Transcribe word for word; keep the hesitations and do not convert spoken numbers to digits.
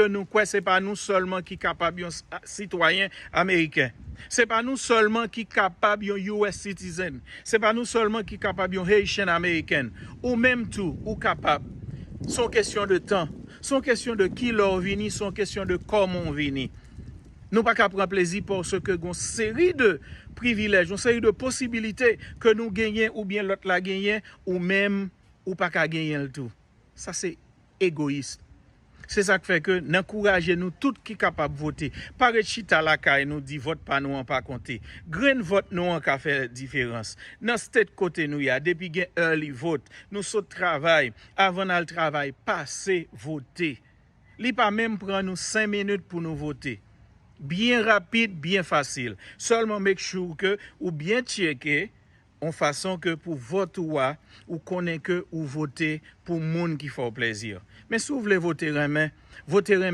ke nou kwè se pa nou sèlman ki kapab yon s- sitwayen ameriken. Se pa nou sèlman ki kapab yon U S citizen. Se pa nou sèlman ki kapab yon Haitian American. Ou menm tou, ou kapab. Se yon kesyon de tan. Se yon kesyon de kilè w vini, se yon kesyon de kòman w vini. Nou pa ka pran plezi paske gen yon seri de privilèj, yon seri de posibilite ke nou genyen oubyen lòt la genyen, ou menm, ou pa ka genyen l tou. Sa se egoyis. Se sa k fè ke n ankouraje nou tout ki kapab vote. Pa ret chita lakay nou di vòt pa nou an pa konte. Grenn vòt nou an ka fè diferans. Nan state kote nou ye a, depi gen early vote, nou sot travay, avan n al travay, pase vote. Li pa menm pran nou senk minit pou nou vote. Byen rapid, byen fasil. Sèlman make sure ke ou byen tcheke yon fason ke pou vòt ou a, ou konnen ke ou vote pou moun ki fè w plezi. Men si w vle vote renmen, vote renmen.